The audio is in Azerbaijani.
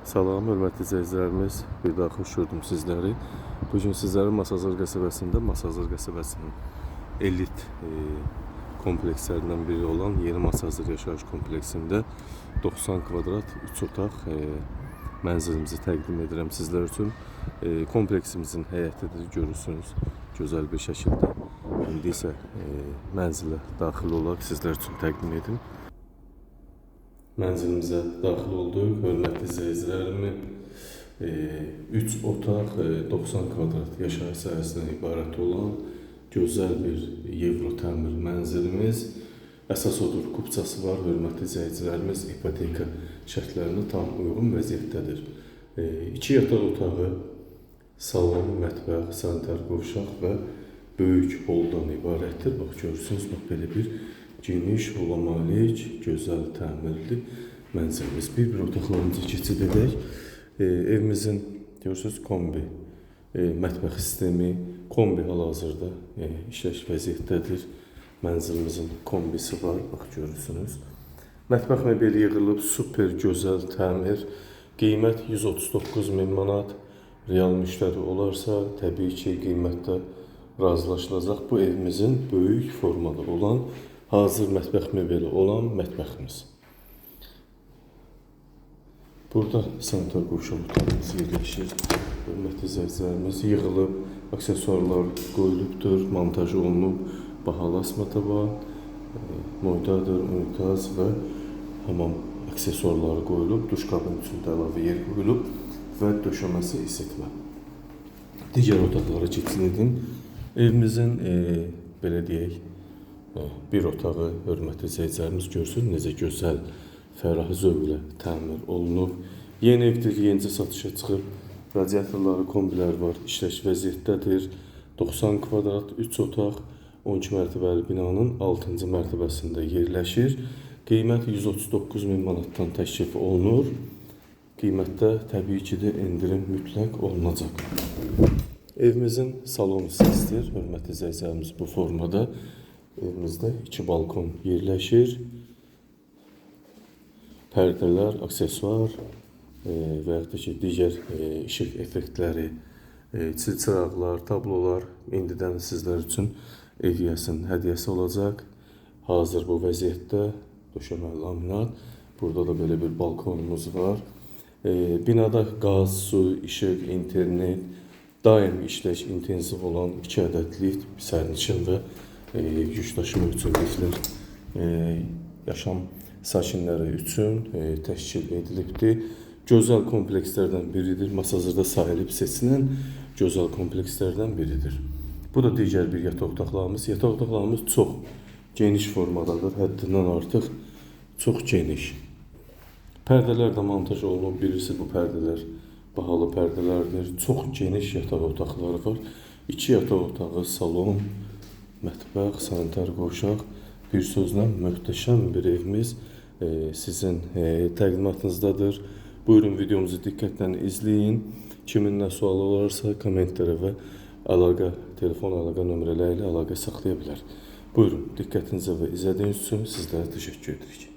Salam, hörmətli izləyicilərimiz. Bir daha xoş gördüm sizləri. Bu gün sizləri Masazır qəsəbəsində, Masazır qəsəbəsinin elit komplekslərindən biri olan Yeni Masazır yaşayış kompleksində 90 kvadrat 3 otaq mənzilimizi təqdim edirəm sizlər üçün. Kompleksimizin həyətidir, görürsünüz, gözəl bir şəkildə. İndi isə mənzilə daxil olaraq sizlər üçün təqdim edim. Mənzilimizə daxil olduq. Hörmətli izləyicilərimi, 3 otaq, 90 kvadrat yaşayış sahəsindən ibarət olan gözəl bir Yevro təmir mənzilimiz. Əsas odur, kupçası var. Hörmətli izləyicilərimiz, ipoteka şərtlərinə tam uyğun vəziyyətdədir. 2 yataq otağı, salon, mətbəx, sanitar qovşaq və böyük holdan ibarətdir. Bax, görürsünüz, bax, belə bir geniş hola malik, gözəl təmirli mənzilimiz. Bir-bir otaqlarımıza keçid edək. Evimizin, görürsünüz, kombi mətbəx sistemi, kombi hal-hazırda işləş vəziyyətdədir. Mənzilimizin kombisi var, bax, görürsünüz. Mətbəx mebeli yığılıb, super gözəl təmir. Qiymət 139 min manat. Real müştəri olarsa, təbii ki, qiymətdə razılaşılacaq. Bu evimizin böyük formada olan, hazır mətbəx mebeli olan mətbəximiz. Burada sanitar qovşaq otağımız yerləşir. Hörmətli izləyicilərimiz, yığılıb, aksesuarlar qoyulubdur, montaj olunub, bahalı asma tavan, moydadır, unitaz və hamam aksesuarları qoyulub, duş kabin üçün də əlavə yer qoyulub və döşəməsi isitmə. Digər otaqlara keçid edin. Evimizin, belə deyək, bir otağı, hörmətli izləyicilərimiz görsün, necə gözəl, fərah zövqlə təmir olunub. Yeni evdir, yenicə satışa çıxıb. Radiatorları, kombilər var, işləş vəziyyətdədir. 90 kvadrat, 3 otaq, 12 mərtəbəli binanın 6-cı mərtəbəsində yerləşir. Qiymət 139 min manatdan təklif olunur. Qiymətdə təbii ki də endirim mütləq olunacaq. Evimizin salon hissəsidir. Hörmətli izləyicilərimiz, bu formada evimizdə 2 balkon yerləşir. Pərdələr, aksesuar və yaxud da ki, digər işıq effektləri, çil çıraqlar, tablolar indidən sizlər üçün ev yiyəsinin hədiyyəsi olacaq. Hazır bu vəziyyətdə döşəmə laminat. Burada da belə bir balkonumuz var. Binada qaz, su, işıq, internet, daim işləş intensiv olan 2 ədəd lift, sərnişin və yük daşıma üçün liftlər yaşam sakinləri üçün təşkil edilibdir. Gözəl komplekslərdən biridir. Masazırda sayılıb seçilən gözəl komplekslərdən biridir. Bu da digər bir yataq otaqlarımız. Yataq otaqlarımız çox geniş formadadır. Həddindən artıq çox geniş. Pərdələr də montaj olunub. Bilirsiniz, bu pərdələr bahalı pərdələrdir. Çox geniş yataq otaqları var. 2 yataq otağı, salon, mətbəx, sanitar qovşaq. Bir sözlə möhtəşəm bir evimiz sizin təqdimatınızdadır. Buyurun, videomuzu diqqətlə izləyin. Kimin nə sualı olarsa kommentlərə və əlaqə, telefon əlaqə nömrələri ilə əlaqə saxlaya bilər. Buyurun, diqqətinizə və izlədiyiniz üçün sizlərə təşəkkür edirik.